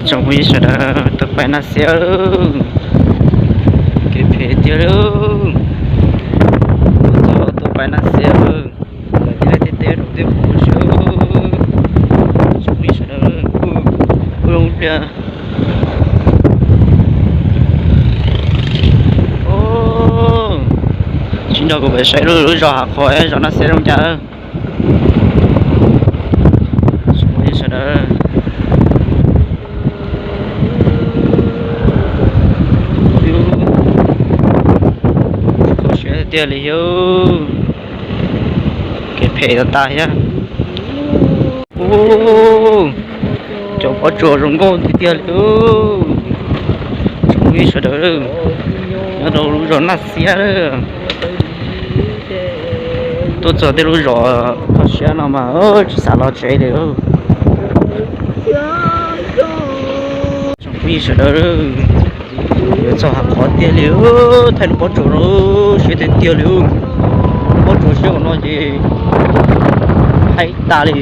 Tsoom phooj ywg sawv daws, tuaj pais Naj Xiab, kev phem tiag li. Tuaj pais Naj Xiab, lawv tias tej teb rau tej pus xwb. Tsoom phooj ywg sawv daws, kuj zoo pliag. Tsis nrog kuv pais saib lub zos Hav Qhuav, zos Naj Xiab zoo cas. Sawv daws, kho siab tiag li yog, kev phem tas tas thiab. Cov pob tsuas zoo nkauj tiag tiag li. Tsoom phooj ywg sawv daws, nyob rau lub zos Naj Xiab. Tuaj txog tej lub zos kho siab no mas tsis xav los tsev li. Tsoom phooj ywg sawv daws, yuav txog Hav Qhuav tiag li, thaij lub pob tsuas no siab tiag tiag li. Lub pob tsuas siab ua no ces haib tas li.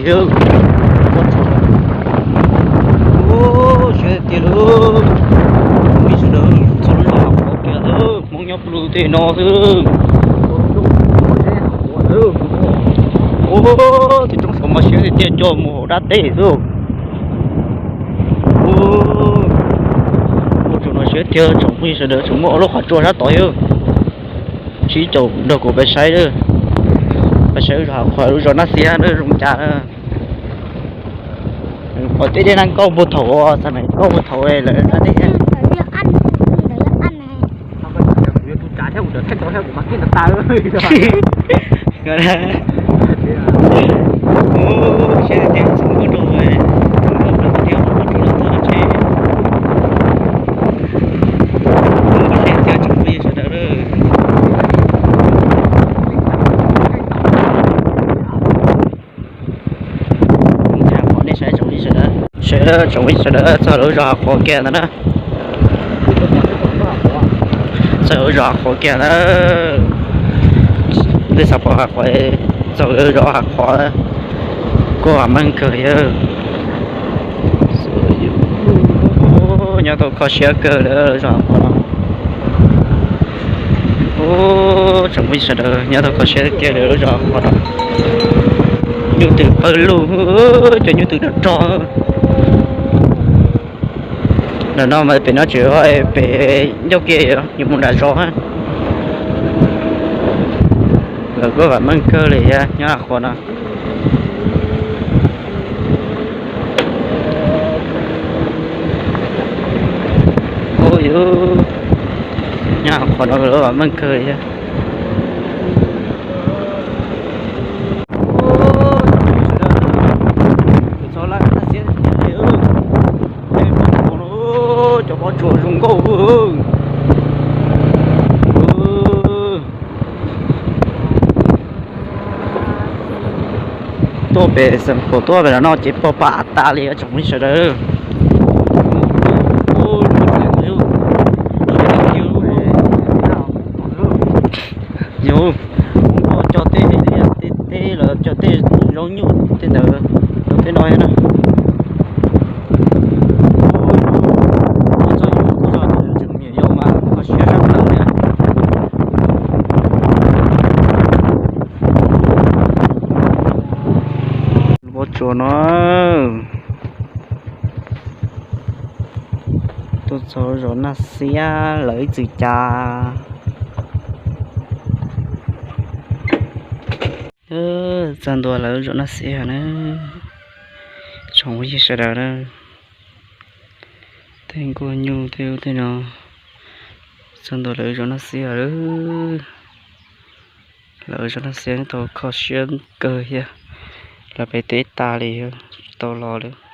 Pob tsuas siab tiag li. Tsoom phooj ywg sawv daws, txog lub zos Hav Qhuav kiag, Hmoob nyob pw tej no xwb. Ub, tej roob saud mas siab tiag tiag, coj mus hauv dab teb xwb. Ub, pob tsuas no siab tiag, tsoom phooj ywg sawv daws, tseem muaj ob lub qhov tsua sab tod yog. Sib caum nrog kuv pais saib, pais saib lub zos Hav Qhuav, lub zos Naj Xiab zoo cas. Pom tej dej nab nkauj puag thaum, txog nab nkauj puag thaum lawm dab teb. Ub, siab tiag, txog nkauj rau, nkauj rau tiag, nkauj rau tsev. Ub, siab tiag, tsoom phooj ywg sawv daws. Saib tsoom phooj ywg sawv daws, tsoom phooj ywg sawv daws, txog lub zos Hav Qhuav kiag ntawd na. Txog lub zos Hav Qhuav kiag ntawd. Twb xav pom Hav Qhuav, txog lub zos Hav Qhuav, kuj vam meej kawg yawg. Nyob tau kho siab kawg li zos Hav Qhuav no. Ub, tsoom phooj ywg sawv daws, nyob tau kho siab tiag li lub zos Hav Qhuav no. Nyuj twm pawg lug, cov nyuj twm rog rog. Ntawm no mas pem no tseem pem ncauj ke, yuav mus nram zos. Lawv kuj vam meej kawg li nyob Hav Qhuav no. Ub, nyob Hav Qhuav no lawv vam meej kawg li thiab. Cov pob tsuas zoo nkauj. Tuaj pem Xeev Khuam tuaj pem no ces pog pam tas li tsoom phooj ywg sawv daws. Yog cog tej, tej teb los cog tej zaub nyuj tej ntawd rau tej no na. Txog yus lub zos tseem me nyuam yaus mas kho siab sab plaws li. Lub pob tsuas no tuaj txog zos Naj Xiab lawv ib txwm cas. Txog ntua lawv zos Naj Xiab na, tsoom phooj ywg sawv daws na. Tej nkuaj nyuj tej ub tej no, txog ntua lawv zos Naj Xiab lawm. Lawv zos Naj Xiab tau kho siab kawg thiab, lawv pem teb tas li tsis tau los lawm.